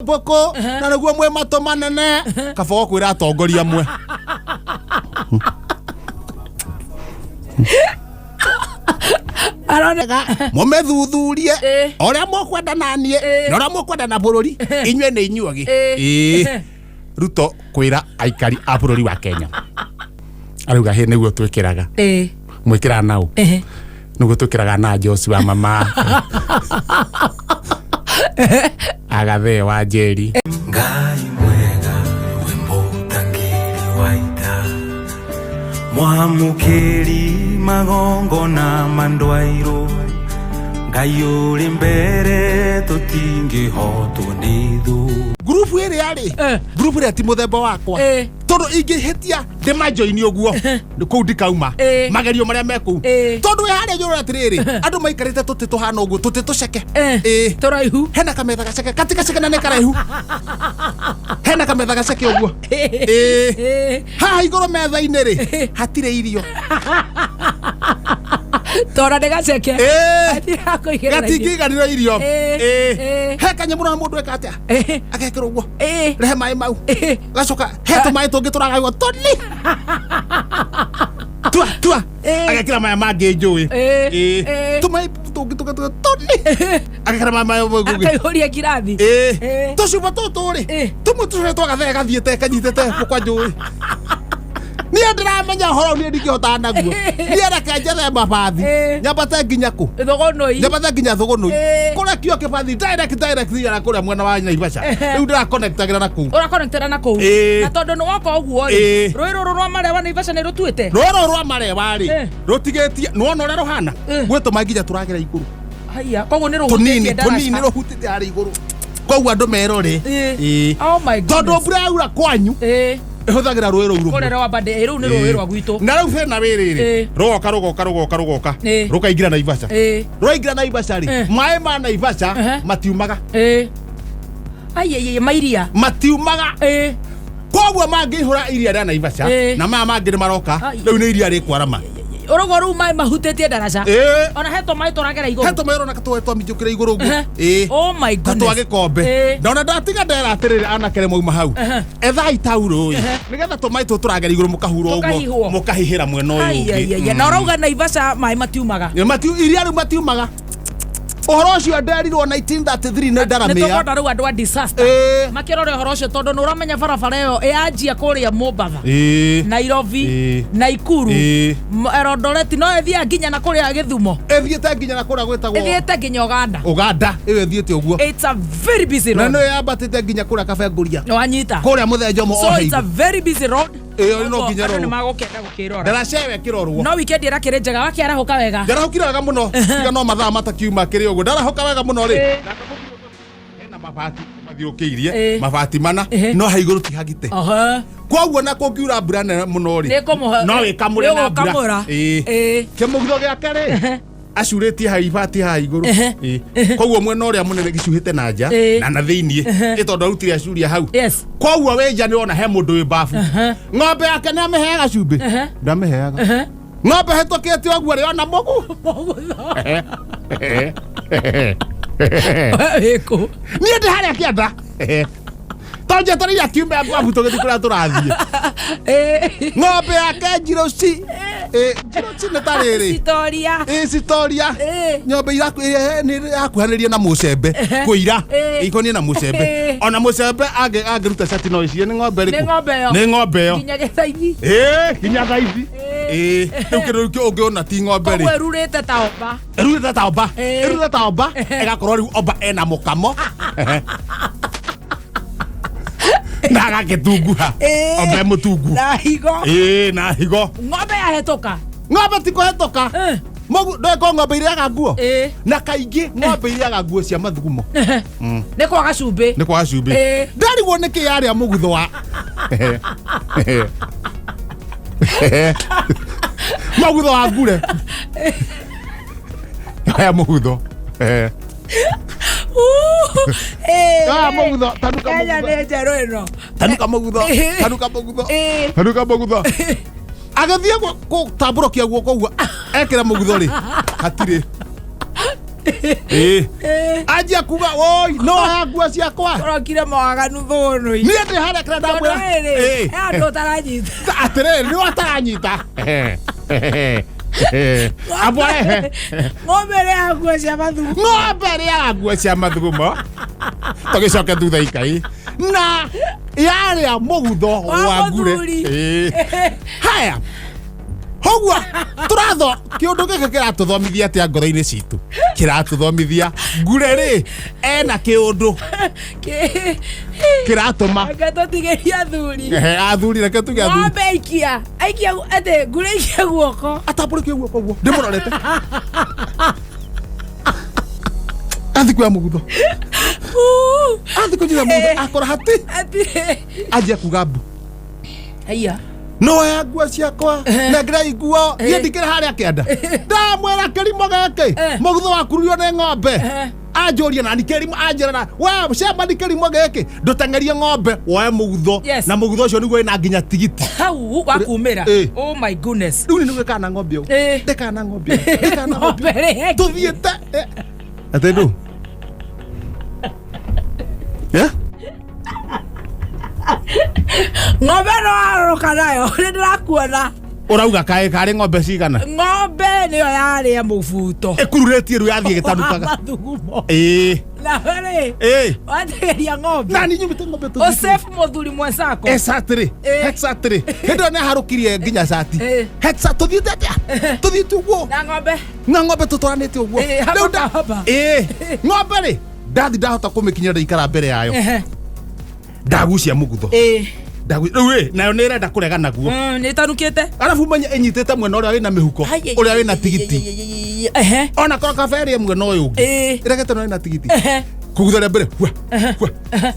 Mbũkũ na nĩguo mwĩ matũ manene kaba kwĩra atongoria amwe. Aroneka. Mũmĩthuthurie ũrĩa mũkwenda na niĩ na ũrĩa mũkwenda na bũrũri, inyuĩ nĩ inyuogĩ. Ĩĩ. Ruto kwĩra aikari a bũrũri wa Kenya arauga hĩ nĩguo twĩkĩraga mwĩkĩraga naũ nĩguo twĩkĩraga na Josi wa mama agathee wa Njeri. Ngai mwega we mũtangĩri wa ita, mwamũkĩri magongona mandwairũ, Ngai ũrĩ mbere tũtingĩhotwo nĩ thũ. Ngurubu ĩrĩa rĩ, ngurubu ĩrĩa ti mũthemba wakwa, tondũ ingĩhĩtia ndĩmajoini ũguo nĩ kũu ndikauma. Magerio marĩa me kũu, tondũ wĩ harĩa igũrũ atĩrĩrĩ, andũ maikarĩte tũtĩ tũhana ũguo, tũtĩ tũceke. Tũraihu. Hena kametha gaceke, gati gaceke na nĩ karaihu, hena kametha gaceke ũguo. Ĩĩ. Haha igũrũ metha-inĩ rĩ, hatirĩ irio. Tondũ nĩ gaceke. Gatirĩ Gatingĩiganĩra irio. Ĩĩ. He kanyamũ na mũndũ eka atĩa, agekĩra ũguo, rehe maĩ mau, gacoka he tũmaĩ tũngĩ tũragaywo tũni tua tua, agekĩra maya mangĩ njũĩ. Ĩĩ. Tũmaĩ tũngĩ tũgatũga tũni, agekĩra maya maĩ mangĩ. Akaihũria ngirathi. Tũcuba tũtũ rĩ, tũmwe tũcoke twagathee gathiĩte kanyitĩte mũkwa njũĩ. Niĩ ndĩramenya ũhoro niĩ ndingĩhotana naguo. Niĩ reke njethe mabathi, nyambate nginya kũ? Thũgũnũi. Nyambate nginya Thũgũnũi, kũrĩa kio kĩbathi direct direct thiaga kũrĩa mwena wa Naivasha. Rĩu ndĩrakonectagĩra na kũu. Ũrakonectera na kũu. Na tondũ nĩ woka ũguo rĩ, rũĩ rũrũ rwa Marewa Naivasha nĩ rũtuĩte. Rũĩ rũrũ rwa Marewa rĩ, rũtigĩtie nĩwona ũrĩa rũhana, gwĩ tũmaĩ nginya tũragera igũrũ. Haiya, koguo nĩ tũnini rũhutĩtie tũnini ndaraca. Rũhutĩtie harĩa igũrũ, koguo andũ merore. Ĩĩ. Oh my Tondũ goodness. mbura yaura kwanyu, ĩhũthagĩra rũĩ rũu rũmwe. Kũrĩa rwa Bande, rũu nĩ rũĩ rwa gwitũ. Na rĩu thĩna wĩ rĩrĩ, rũgoka rũgoka rũgoka rũgoka, rũkaingĩra Naivasha. Rwaingĩra Naivasha rĩ, maĩ ma Naivasha matiumaga. Ai ai ai, mairia. Matiumaga. Koguo mangĩihũra iria rĩa Naivasha, na maya mangĩ nĩ maroka. Ai. Rĩu nĩ iria rĩkwarama. Ũrauga rĩu maĩ mahutĩtie ndaraca. Ĩĩ. Ona he tũmaĩ tũragera igũrũ. He tũmaĩ ũrona tũĩ twaminjũkĩra igũrũ ũguo. Ĩĩ. Oh my Ta goodness. twa gĩkombe. Ndona ndatiga ndera atĩrĩrĩ, anake rĩ mauma hau, ethai taurũ ĩ, nĩgetha tũmaĩ tũtũ tũragera igũrũ mũkahura ũguo, Tũkahihwo. mũkahihĩra mwena ũyũ Ai ai ũngĩ. ai. Na ũrauga Naivasha maĩ matiumaga. Ĩ, iria rĩu matiumaga. Ũhoro ũcio nderirwo 1933 nĩ Nĩ ndaramĩa. tũkwenda rĩu andũ a disaster makĩrore ũhoro ũcio, tondũ nĩ ũramenya barabara ĩyo ĩyanjia kũrĩa Mombatha, Nairobi, Naikuru, Eldoret, no ĩthiaga nginya na kũrĩa Gĩthumo. Ĩthiĩte nginya na kũrĩa gwĩtagwo Ĩthiĩte nginya Uganda. Uganda ĩyo ĩthiĩte ũguo. It's a very busy Na road. nĩyo yambatĩte nginya kũrĩa Kabengũria. Wanyita. Kũrĩa mũthenja ũmwe. So it's a very busy road. Ĩyo no nginya Andũ rorwo. nĩ magũkenda gũkĩrora. Ndaraca ĩyo ĩkĩrorwo. No weekend ĩrakĩrĩ njega, wakĩarahũka wega. Ndarahũkire wega mũno, tiga no mathaa matakiuma kĩrĩ ũguo. Ndarahũka wega mũno rĩ, hena mabati mathiũkĩirie, mabati mana, no ha igũrũ ti hagite. Koguo na kũngiura mbura nene mũno rĩ, Nĩkũmũhe- no ĩkamũre na mbura. Nĩũgũkamũra. Ĩĩ. Kĩmũgitho gĩake rĩ, acurĩtie ha ibati haha igũrũ. Ĩĩ. Koguo mwena ũrĩa mũnene gĩcuhĩte na nja na thĩiniĩ, ĩ tondũ arutire acuria hau. Koguo wĩ nja nĩwona he mũndũ wĩ babu, ng'ombe yake nĩ amĩheaga cumbĩ, ndamĩheaga ng'ombe hĩtũkĩte ũguo rĩ, ona mũgu. Wĩkũ? Niĩ ndĩ harĩa kĩanda to njetereire akiume babu tũgĩthiĩ kũrĩa tũrathiĩ. Ng'ombe yake njirũci. Ĩ, njirũci nĩ ta rĩrĩ. Citoria. Ĩ, citoria. Nyombe nĩ yakuhanĩria na mũcembe kũira. Ikonie na mũcembe. Ona mũcembe angĩruta cati no icie nĩ ng'ombe ĩrĩkũ? Nĩ ng'ombe ĩyo. Nĩ ng'ombe ĩyo. Nginya gĩthaithi. Ĩ, nginya thaithi. Ĩ, rĩu kĩndũ kĩu ũngĩona ti ng'ombe rĩ. Koguo ĩrurĩte ta omba. Ĩrurĩte ta omba. Ĩrurĩte ta omba, ĩgakorwo rĩu omba ena mũkamo na agagĩtunguha. Omba e mũtungu. Na higo. Ĩĩ, na higo. Ng'ombe yahĩtũka. Ng'ombe ti kũhetũka. Mũgu ndeko ng'ombe irĩaga nguo. Na kaingĩ ng'ombe irĩaga nguo cia mathugumo. Nĩ kwaga cumbĩ. Nĩ kwaga cumbĩ. Ndarigwo nĩkĩ yarĩa mũgutho wa mũgutho wa ngure aya mũgutho. Ah, mũgutho, tanuka. Kenya Mũgutho. nĩ njerũ ĩno. Tanuka mũgutho. Tanuka mũgutho. Tanuka mũgutho. Agĩthiĩ gũtambũrũkia guoko ũguo ekĩra mũgutho rĩ, hatirĩ. Ĩĩ. Anjia kuga woi no oya nguo ciakwa. Ũrokire mawaganu thũnũ. Niĩ ndĩ harĩa kĩrĩa Tondũ ndamwĩra. rĩrĩ, Ĩĩ. he andũ ũtaranyita. Atĩrĩrĩ nĩ wataranyita. Abo ehe. Ng'ombe ĩrĩaga nguo cia mathugumo. Ng'ombe ĩrĩaga nguo cia mathugumo. Tũgĩcoke thutha ikai. Na yarĩa mũgutho Wa wa ngure. mũthuri. Ĩĩ. Haya. Koguo tũratho kĩũndũ gĩkĩ kĩratũthomithia atĩa ngoro-inĩ citũ? Kĩratũthomithia ngure rĩ ena kĩũndũ kĩratũma Reke tũtigĩrie athuri. Ehe, athuri reke tuge athuri Ng'ombe aikia. Aikia atĩ ngure aikia guoko. atambũrĩkie guoko guo ndĩmũrorete athi kuoya mũgutho Uu. athi kũnyita mũgutho akora hati Atĩ. anjia kuga mbu Haiya. no oya nguo ciakwa nengerai nguo niĩ ndikĩrĩ harĩa kĩanda ndamwĩra kĩrimũ gĩkĩ mũgutho wakururio nĩ ng'ombe anjũria nani kĩrimũ anjĩra na we cemani kĩrimũ gĩkĩ ndũteng'erie ng'ombe woe mũgutho Yes. na mũgutho ũcio nĩguo wĩna nginya tigiti Hau wa kumĩra. Ĩĩ. Oh my goodness. rĩu nĩ nĩgwĩkaga na ng'ombe ũũ Ĩĩ. ndĩkaga na ng'ombe ũũ ndĩkaga na ng'ombe Ng'ombe rĩ. tũthiĩte atĩ ndũ Eh? Ng'ombe no arũrũka nayo. Nĩ ndĩrakuona. Ũrauga kaĩ karĩ ng'ombe cigana? Ng'ombe nĩyo yarĩa mũbuto. Ĩkururĩtie rĩu yathiĩ Wa ĩgĩtanukaga. mathugumo. Ĩĩ. Nawe rĩ. Ĩĩ. Watigĩria ng'ombe. Na niĩ nyumĩte ng'ombe tũthiĩte. Ũsave mũthuri mwenzako. Exactly. Ĩĩ. Exactly. Hĩndĩ ĩyo nĩaharũkirie nginya cati. Ĩĩ. Hexa tũthiĩte atĩa? Tũthiĩte ũguo. Na ng'ombe. Na ng'ombe tũtwaranĩte ũguo. Ĩĩ, haba Rĩu nda- kwa haba. Ĩĩ. Ng'ombe rĩ ndathi ndahota kũmĩkinyĩra ndaikara mbere yayo. Ehe. Ndagucia mũgutho. Ĩĩ. Rĩu rĩ nayo nĩ ĩrenda kũrega naguo. Nĩ ĩtanukĩte. Arabu menye ĩnyitĩte mwena ũrĩa wĩna mĩhuko ũrĩa wĩna tigiti. Ehe. Ona korwo kaba ĩrĩe mwena ũyũ ũngĩ. Ĩĩ. Ĩregete na wĩna tigiti. Ehe. Kũgutha rĩa mbere hua hua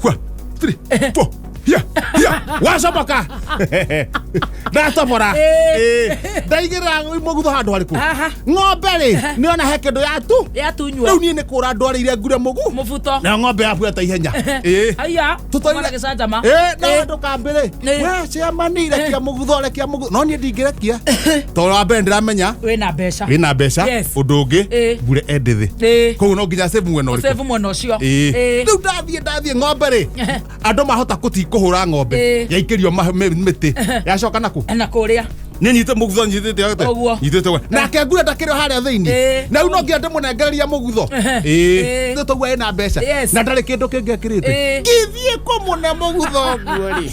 hua 3 4 hia hia wacomoka ndatobora. Ĩĩ. Ĩĩ. Ndaigĩrĩra mũgutho handũ harĩkũ? Haha. Ng'ombe rĩ nĩona he kĩndũ yatu. Yatunyua. Rĩu niĩ nĩ kũra ndwarĩire ngure mũgu Mũbuto. nayo ng'ombe yabuata ihenya. Ĩĩ. Haiya. Tũtwarire- Tũtwarire gĩcanjama. Ĩĩ, na Ĩĩ. andũ kambĩrĩ Ĩĩ. we ciamani rekia mũgutho rekia mũgutho no niĩ ndingĩrekia tondũ wa mbere ndĩramenya Wĩna mbeca. wĩna mbeca. Yes. Ũndũ ũngĩ Ĩĩ. ngure endĩthĩ Ĩĩ. koguo no nginya save mwena ũrĩkũ? Save mwena ũcio. Ĩĩ. Ĩĩ. Rĩu ndathiĩ ng'ombe rĩ andũ mahota kũti kũhũra ng'ombe Ĩĩ. yaikĩrio mĩtĩ yacoka nakũ Na kũrĩa. Niĩ nyite mũgutho nyitĩte atĩa? Ũguo. Nyitĩte ũguo. Nake ngure ndakĩrĩ o harĩa thĩinĩ. Ĩĩ. Na rĩu no nginya ndĩmũnengereria mũgutho. Ĩĩ. Ĩĩ. Nĩ tũguo ĩna mbeca. Yes. Na ndarĩ kĩndũ kĩngĩ ekĩrĩte. Ĩĩ. Ngĩthiĩ kũmũne mũgutho ũguo rĩ.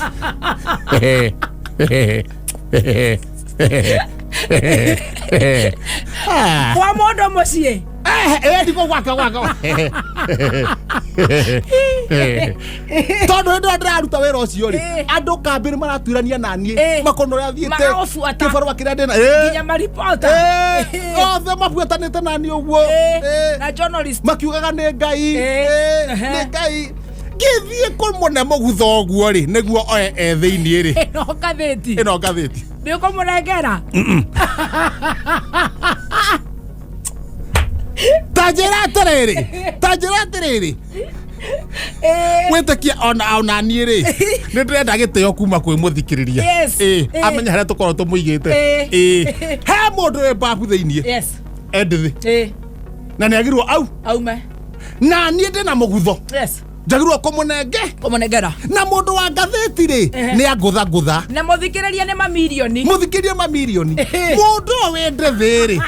Ah. Kwa mũndũ mũciĩ. Eh, ndiko gwake gwake. Tondũ hĩndĩ ĩrĩa ndĩraruta wĩra ũcio rĩ Ĩĩ. andũ kambĩ nĩ maratuĩrania naniĩ Ĩĩ. makona ũrĩa thiĩte Maragũbuata. kĩbarũa kĩrĩa ndĩna Ĩĩ. Nginya maripota. Ĩĩ, othe mabuatanĩte naniĩ ũguo Ĩĩ. Ĩĩ. Na journalist. Makiugaga nĩ Ngai. Ĩĩ. Ĩĩ, Ehe. nĩ Ngai ngĩthiĩ kũmũne mũgutho ũguo rĩ nĩguo oe e thĩiniĩ rĩ Ĩno ngathĩti. Ĩno ngathĩti. Nĩ ũkũmũnengera. Ta njĩra atĩrĩrĩ, ta njĩra atĩrĩrĩ. Ĩĩ. Gwĩtĩkia ona niĩ rĩ nĩ ndĩrenda gĩtĩo kuma kwĩ mũthikĩrĩria. Yes. Ĩĩ, Ĩĩ. amenye harĩa tũkorwo tũmũigĩte. Ĩĩ. Ĩĩ, he mũndũ wĩ mbabu thĩiniĩ Yes. endĩthĩ Ĩĩ. na nĩ agirwo au Aume. Na niĩ ndĩna mũgutho Yes. njagirwo kũmũnenge Kũmũnengera. Na mũndũ wa ngathĩti rĩ Ehe. nĩ angũthangũtha. Na mũthikĩrĩria nĩ mamirioni. Mũthikĩrie mamirioni. Ĩhĩ. Mũndũ ũyũ wĩ ndĩthĩ rĩ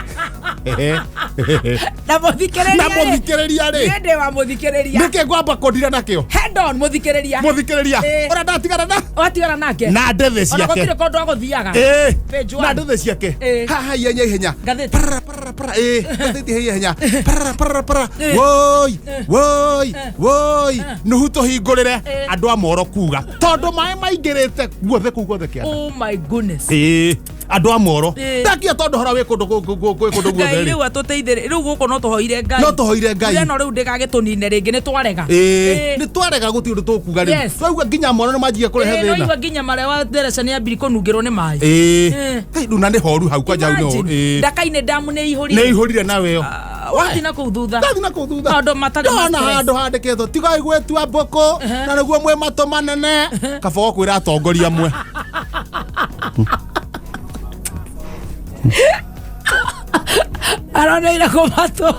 Na mũthikĩrĩria. Na mũthikĩrĩria rĩ Niĩ ndĩ wa mũthikĩrĩria. Nĩkĩ ngwamba kũndira nakĩo? Head on mũthikĩrĩria. Mũthikĩrĩria Ĩĩ. ũrĩa ndatigana na Watigana nake. Na ndĩthĩ Ona ciake gũtirĩ kũndũ agũthiaga. Ĩĩ. Page one. Na ndĩthĩ ciake Ĩĩ. haha ihenya ihenya. Ngathĩti. Parara, parara, parara. Ĩĩ, ngathĩti ihenya ihenya parara parara parara. Ĩĩ. Woi woi woi, Nuhu tũhingũrĩre. Ĩĩ. Andũ a moro kuga tondũ maĩ maingĩrĩte guothe kũu guothe kĩanda. Oh my goodness. Ĩĩ, andũ a moro Ĩĩ. ndakia tondũ hora wĩ kũndũ gwĩ kũndũ Ngai guothe rĩ rĩu atũteithĩrĩ rĩu gũkũ no tũhoire Ngai. No tũhoire Ngai. Mbura ĩno rĩu ndĩgagĩtũnine rĩngĩ nĩ twarega. Ĩĩ, nĩ twarega gũtirĩ ũndũ tũkuga rĩu. Yes. Twaigua nginya moro nĩ manjia kũrehe Ĩĩ, no thĩna. igua nginya marĩa wa ndereca nĩ ambiri kũnungĩrwo nĩ maĩ. Ĩĩ. Ĩĩ. Hey, rĩu na nĩ horu hau kwanja hau nĩ horu. Imagine, Ĩĩ. Ndaka-inĩ damu nĩ ihũrire. Nĩ ihũrire na weo. Wathiĩ na kũu thutha. Ndathi na kũu thutha. Maũndũ matarĩ ma Ndona stress. handũ handĩkĩtwo tigai gwĩtua mbũkũ na nĩguo mwĩ matũ manene kaba kwĩra atongoria amwe. Aroneire kũmatũ.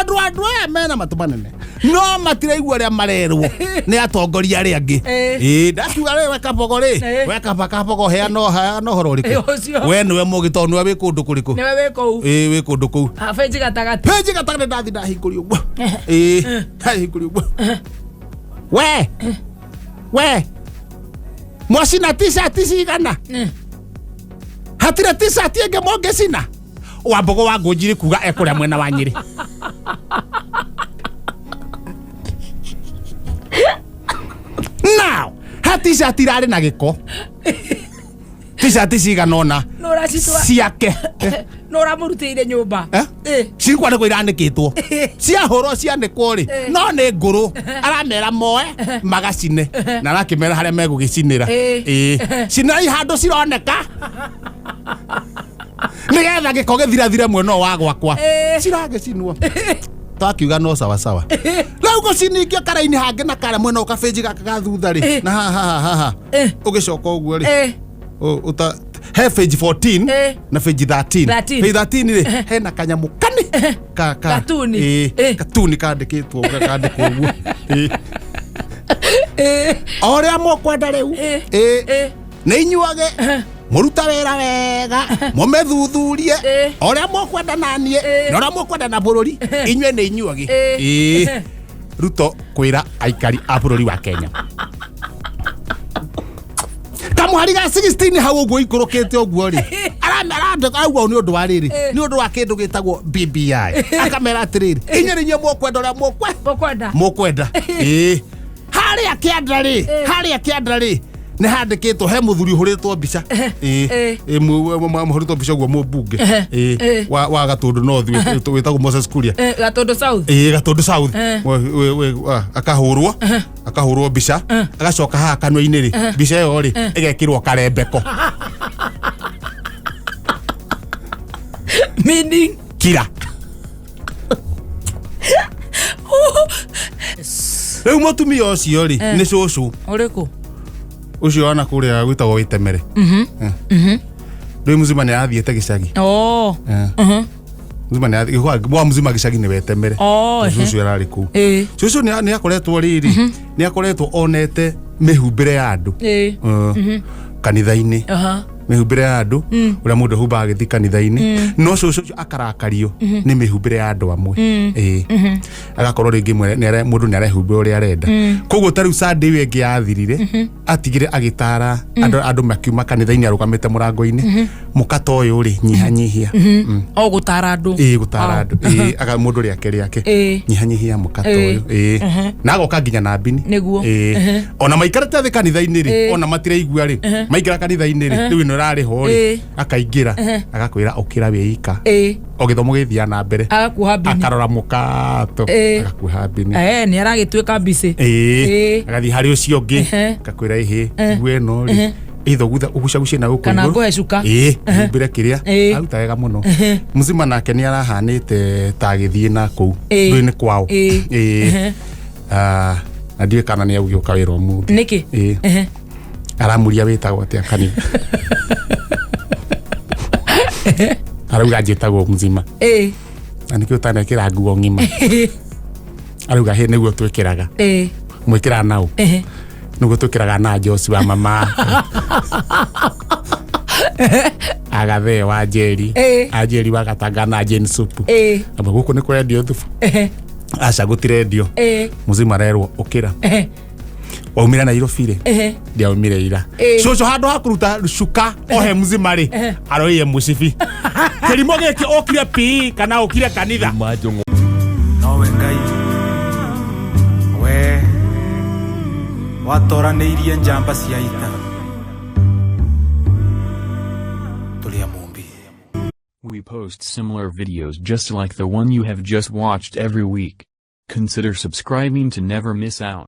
Tondũ andũ aya mena matũ manene no matiraigua ũrĩa marerwo nĩ atongoria arĩa angĩ. Ĩĩ, ndakiuga rĩ, we Kabogo rĩ, we kaba Kabogo, heana heana ũhoro ũrĩkũ? Ũcio. We nĩwe mũgĩ tondũ nĩwe wĩ kũndũ kũrĩkũ? Nĩwe wĩ kũu. Ĩĩ, wĩ kũndũ kũu. Ah, benji gatagatĩ. Penji gatagatĩ, ndathi ndahingũria ũguo. Ĩĩ, ndahingũria ũguo, we we mwacina t-shirt cigana? Hatirĩ t-shirt ĩngĩ mũngĩcina? Wambogo wa Ngũnjiri kuga ekũrĩa mwena wa Nyĩrĩ. Now ha t-shirt irarĩ na gĩko, t-shirt cigana ũna Nũracitwa. ciake. Nũramũrutĩire nyũmba. Eh? Cirikwa nĩguo iranĩkĩtwo, ciahũrwo cianĩkwo rĩ, no nĩ ngũrũ. Aramera moe magacine na arakĩmera harĩa megũgĩcinĩra. Ĩĩ, cinai handũ cironeka nĩgetha gĩko gĩthirathire mwena ũyũ wa gwakwa. Ciragĩcinwo, twakiuga no sawasawa. Rĩu gũciningio karaini hangĩ na karĩa mwena ũyũ kabĩnji gaka ga thutha rĩ, na haha haha haha ũgĩcoka ũguo rĩ, ũta he page 14 na page 13. 13. Page 13 rĩ, hena kanyamũ kani ka ka Katuni. Ĩĩ, katuni kandĩkĩtwo gakandĩkwo ũguo. Ĩĩ. O ũrĩa mũkwenda rĩu. Ĩĩ. Nĩ inyuage mũruta wĩra wega, mũmĩthuthurie o ũrĩa mũkwenda na niĩ na ũrĩa mũkwenda na bũrũri. Inyuĩ nĩ inyuage. Ĩĩ. Ruto kwĩra aikari a bũrũri wa Kenya kamũhari ga 16 hau ũguo ikũrũkĩte ũguo rĩ, arauga nĩ ũndũ wa rĩrĩ, nĩ ũndũ wa kĩndũ gĩtagwo BBI. Akamera atĩrĩrĩ, inyuĩ nĩ inyuĩ mũkwenda ũrĩa mũkwe Mũkwenda. Mũkwenda. Ĩĩ, harĩa kĩanda rĩ, harĩa kĩanda rĩ, nĩ handĩkĩtwo he mũthuri ũhũrĩtwo mbica. Ĩĩ. Ĩĩ, mũhũrĩtwo mbica ũguo, mũmbunge. Ĩĩ, wa Gatũndũ North wĩtagwo Moses Kuria. Gatũndũ South. Ĩĩ, Gatũndũ South. Akahũrwo mbica, agacoka haha kanua-inĩ rĩ, mbica ĩyo rĩ ĩgekĩrwo karembeko. Meaning? Kira. Rĩu mũtumia ũcio rĩ, nĩ cũcũ. Ũrĩkũ? Ũcio wana kũrĩa gwĩtagwo Wĩtemere. Rĩu mũzima nĩ arathiĩte gĩcagi. Mũzima nĩ wa mũzima gĩcagi nĩ Wetemere. Cũcũ ararĩ kũu. Cũcũ nĩ akoretwo rĩrĩ, nĩ akoretwo onete mĩhumbĩre ya andũ kanitha-inĩ, mĩhumbĩre ya andũ, ũrĩa mũndũ ahumbaga agĩthiĩ kanitha-inĩ. No cũcũ ũcio akarakario nĩ mĩhumbĩre ya andũ amwe. Ĩĩ, agakorwo rĩngĩ mũndũ nĩ arehumbĩra ũrĩa arenda. Koguo ta rĩu Sunday ĩyo ĩngĩ yathirire, atigire agĩtara andũ, andũ makiuma kanitha-inĩ, arũgamĩte mũrango-inĩ, mũkata ũyũ rĩ, nyihanyihia. O gũtara andũ. Ĩĩ, gũtara andũ. Ĩĩ, aga mũndũ rĩake rĩake. Nyihanyihia mũkata ũyũ. Ĩĩ, na agoka nginya na mbini. Ĩĩ, ona maikarĩte thĩ kanitha-inĩ rĩ, ona matiraigua rĩ, maingĩra kanitha-inĩ rĩ, rĩu ĩno ĩrarĩ ho rĩ, akaingĩra agakwĩra ũkĩra wĩika. O gĩthomo gĩthiaga na mbere, Agakuoha mbini. Akarora mũkato, agakuoha mbini. Nĩ aragĩtuĩka mbicĩ. Ĩĩ, agathiĩ harĩ ũcio ũngĩ, akakwĩra ĩhĩ, nguo ĩno rĩ, itho gutha ũgucagucie na gũkũ Kana igũrũ. ngũhe cuka. Ĩĩ, humbĩre kĩrĩa. Aruta wega mũno. Mũzima nake nĩ arahanĩte ta agĩthiĩ na kũu ndũĩ-inĩ kwao. Ĩĩ. Ah, na ndiũĩ kana nĩ egũgĩũka wĩra ũmũthĩ. Nĩkĩ? Ĩĩ. Aramuria wĩtagwo atĩa kanitha, arauga njĩtagwo Mzima. Na nĩkĩo ũtanekĩra nguo ng'ima? Arauga hĩ, nĩguo twĩkĩraga. Mwĩkĩraga naũ? Nĩguo twĩkĩraga na Josi wa mama agathee wa Njeri. Anjeri wa Gatanga na Jane supu. Amba gũkũ nĩ kũrendio thubu? Aca, gũtirendio. Mzima arerwo ũkĩra. Waumire Nairobi rĩ? Ndiaumire ira. Cũcũ handũ ha kũruta cuka ohe mzima rĩ, aroiye mũcibi. Kĩrimũ gĩkĩ, ũkire PE kana ũkire kanitha? Nowe Ngai we watoranĩirie njamba cia ita tũrĩ a Mũmbi. We post similar videos just like the one you have just watched every week. Consider subscribing to never miss out.